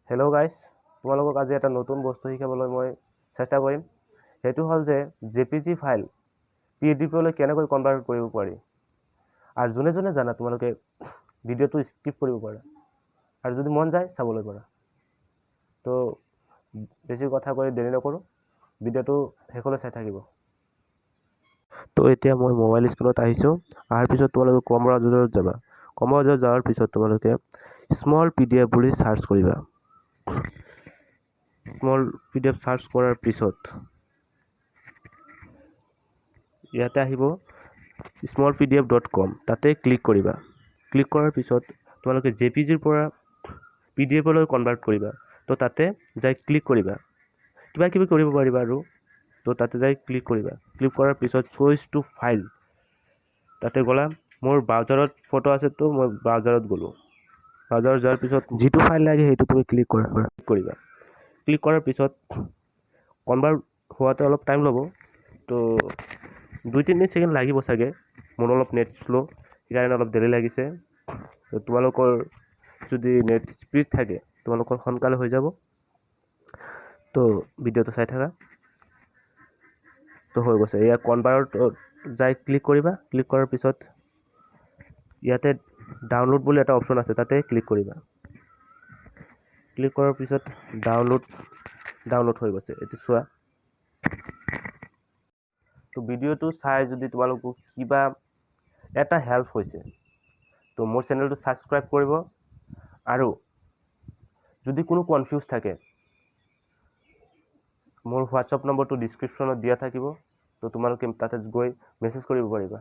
Hello' গাইছ, তোমালোকক আজি এটা নতুন বস্তু শিকাবলৈ মই চেষ্টা কৰিম। সেইটো হ'ল যে জেপিজি ফাইল পিডিএফলৈ কেনেকৈ কনভাৰ্ট কৰিব পাৰি। আৰু যোনে যোনে জানা, তোমালোকে ভিডিঅ'টো স্কিপ কৰিব পাৰা আৰু যদি মন যায় চাবলৈ পাৰা। তো বেছি কথা কৈ দেৰি নকৰোঁ, ভিডিঅ'টো শেষলৈ চাই থাকিব। তো এতিয়া মই মোবাইল স্ক্ৰীণত আহিছোঁ। অহাৰ পিছত তোমালোকে ক্ৰম ব্ৰাউজাৰত যাবা। ক্ৰম ব্ৰাউজাৰত যোৱাৰ পিছত তোমালোকে স্মল পিডিএফ বুলি চাৰ্চ কৰিবা। স্মল পিডিএফ চাৰ্চ কৰাৰ পিছত ইয়াতে আহিব smallpdf.com, তাতে ক্লিক কৰিবা। ক্লিক কৰাৰ পিছত তোমালোকে জেপিজিৰ পৰা পিডিএফলৈ কনভাৰ্ট কৰিবা। তো তাতে যাই ক্লিক কৰিবা, কিবা কিবি কৰিব পাৰিবা আৰু। তো তাতে যাই ক্লিক কৰিবা। ক্লিক কৰাৰ পিছত চইচ টু ফাইল তাতে গ'লা। মোৰ ব্ৰাউজাৰত ফটো আছে, তো মই ব্ৰাউজাৰত গ'লোঁ। ব্ৰাউজাৰত যোৱাৰ পিছত যিটো ফাইল লাগে, সেইটো তুমি ক্লিক কৰা কৰিবা। ক্লিক কৰাৰ পিছত কনভাৰ্ট হোৱাতে অলপ টাইম ল'ব, তো 2-3 ছেকেণ্ড লাগিব চাগে। মোৰ অলপ নেট শ্ল', সেইকাৰণে অলপ দেৰি লাগিছে। তো তোমালোকৰ যদি নেট স্পীড থাকে, তোমালোকৰ সোনকালে হৈ যাব। তো ভিডিঅ'টো চাই থাকা। তো হৈ গৈছে। এয়া কনভাৰ্ট যাই ক্লিক কৰিবা। ক্লিক কৰাৰ পিছত ইয়াতে ডাউনলোড বুলি এটা অপশ্যন আছে, তাতে ক্লিক কৰিবা। ক্লিক কৰাৰ পিছত ডাউনলোড ডাউনলোড হৈ গৈছে, এইটো চোৱা। তো ভিডিঅ'টো চাই যদি তোমালোকক কিবা এটা হেল্প হৈছে, তো মোৰ চেনেলটো ছাবস্ক্ৰাইব কৰিব। আৰু যদি কোনো কনফিউজ থাকে, মোৰ হোৱাটছআপ নম্বৰটো ডিছক্ৰিপশ্যনত দিয়া থাকিব, তো তোমালোকে তাতে গৈ মেছেজ কৰিব পাৰিবা।